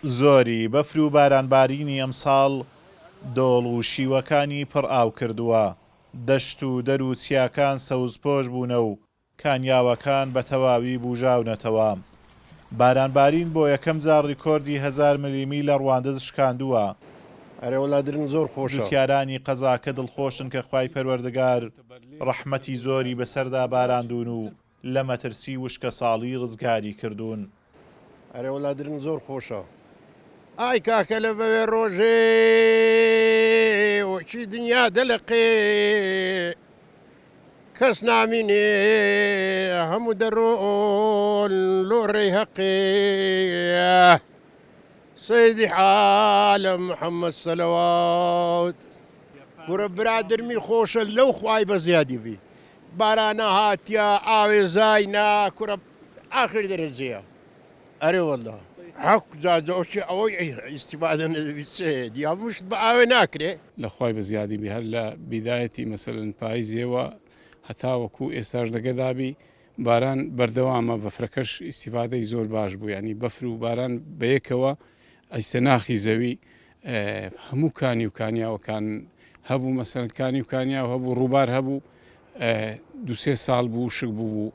زۆری بەفر و بارانبارینی ئەمساڵ دۆڵ و شیوەکانی پڕ ئاو کردووە، دەشت و دەر و چیاکان سەوزپۆش بوونە و کانیاوەکان بە تەواوی بوژاونەتەوە. بارانبارین بۆ یەکەم جار ڕیکۆردی هەزار ملیمی لە ڕواندز شکاندووە. ئەرێ وەلا درنگ زۆر خۆشە. جوتیارانی قەزاکە دڵخۆشن کە خوای پەروەردگار ڕەحمەتی زۆری بەسەردا باراندوون و لە مەترسی وشکەساڵی ڕزگاری کردوون. ئەرێ وەلا درنگ زۆر خۆشە. ئای کاکە لە بەوێ ڕۆژێ وەکی دنیا دەلەقێ کەس نامینێ هەموو دەڕۆن لۆ ڕێی هەقێ سەیدی عالەم محەممەد سەلەوات. کورە برادرمی خۆشە لەو خوای بە زیادی بی بارانە هاتیە ئاوێ زاینا کورە ئاخر دەرەجەیە ئەرێ واللە حەق جا جا ئەوشی ئەوەی ئیستیفادە نەبی چێ دی هەموو شت بە ئاوێ ناکرێ. لە خوای بە زیادی بی هەر لە بیدایەتی مەسەلەن پایزێوە هەتاوەکو ئێستاش لەگەدابی باران بەردەوامە بەفرەکەش ئیستیفادەی زۆر باش بوو یانی بەفر و باران بەیەکەوە ئەیستە ناخی زەوی هەموو کانی و کانیاوەکان هەبوو مەسەلەن کانی و کانیاو هەبوو ڕووبار هەبوو دوسێ ساڵ بوو وشک بوو بوو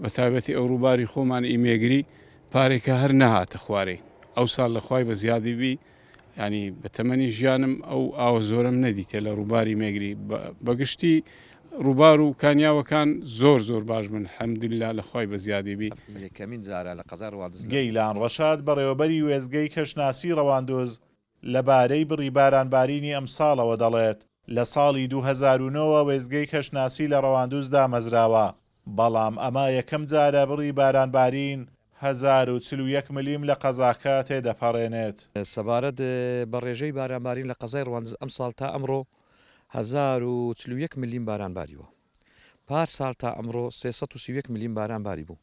بە تایبەتی ئەو ڕووباری خۆمان ئیمێگری پارێکە هەر نەهاتە خوارێ ئەو ساڵ لە خوای بە زیادی بی ینی بە تەمەنی ژیانم ئەو ئاوە زۆرم نەدیتێ لە ڕووباری مێگری بەگشتی ڕووبار و کانیاوەکان زۆر زۆر باش بن حەمدللا لە خوای بە زیادی بی. یەکەمین جارە لە قەزای ڕواندز لە. گەیلان ڕەشاد بەڕێوەبەری وێستگەی کەشناسی ڕەواندز لەبارەی بڕی بارانبارینی ئەمساڵەوە دەڵێت، لە ساڵی 2009 وە وێستگەی کەشناسی لە ڕەواندوز دامەزراوە، بەڵام ئەمە یەکەم جارە بڕی بارانبارین 1041 ملیم لە قەزاکە تێدەپەڕێنێت. سەبارەت بە ڕێژەی بارانبارین لە قەزای ڕواندز ئەمساڵ تا ئەمڕۆ 1041 ملیم باران باریوە. پار سال تا ئەمڕۆ 331 ملیم باران باریبوو.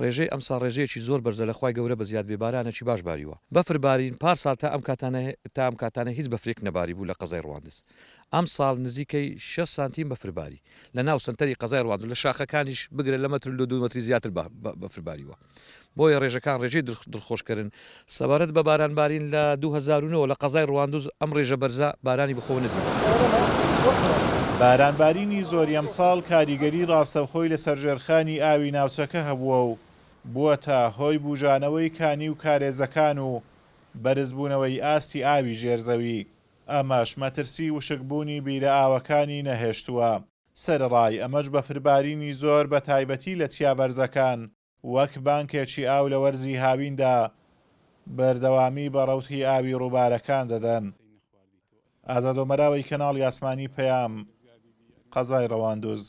ڕێژەی ئەمساڵ ڕێژەیەکی زۆر بەرزە لە خوای گەورە بەزیاد بێ بارانێکی باش باریوە. بەفر بارین پار ساڵ تا ئەم کاتانە تا ئەم کاتانە هیچ بەفرێک نەباریبوو لە قەزای ڕواندز. ئەمساڵ نزیکەی شەش سانتیم بەفر باری لە ناو سەنتەری قەزای ڕواندز لە شاخەکانیش بگرە لە مەتر لۆ دوو مەتری زیاتر بەفر باریوە. بۆیە ڕێژەکان ڕێژەی دڵخۆشکەرن. سەبارەت بە باران بارین لە 2009 لە قەزای ڕواندز ئەم ڕێژە بەرزە بارانی بەخۆوە نەدیوە. بارانبارینی زۆری ئەمساڵ کاریگەری ڕاستەوخۆی لەسەر ژێرخانی ئاوی ناوچەکە هەبووە و بووەتە هۆی بوژانەوەی کانی و کارێزەکان و بەرزبوونەوەی ئاستی ئاوی ژێر زەوی، ئەمەش مەترسی وشکبوونی بیرە ئاوەکانی نەهێشتووە. سەرەڕای ئەمەش بەفربارینی زۆر بە تایبەتی لە چیا بەرزەکان وەک بانکێکی ئاو لە وەرزی هاویندا بەردەوامی بە ڕەوتی ئاوی ڕووبارەکان دەدەن. ئازاد ئۆمەراوی کەناڵی ئاسمانی پەیام، قەزای ڕەواندوز.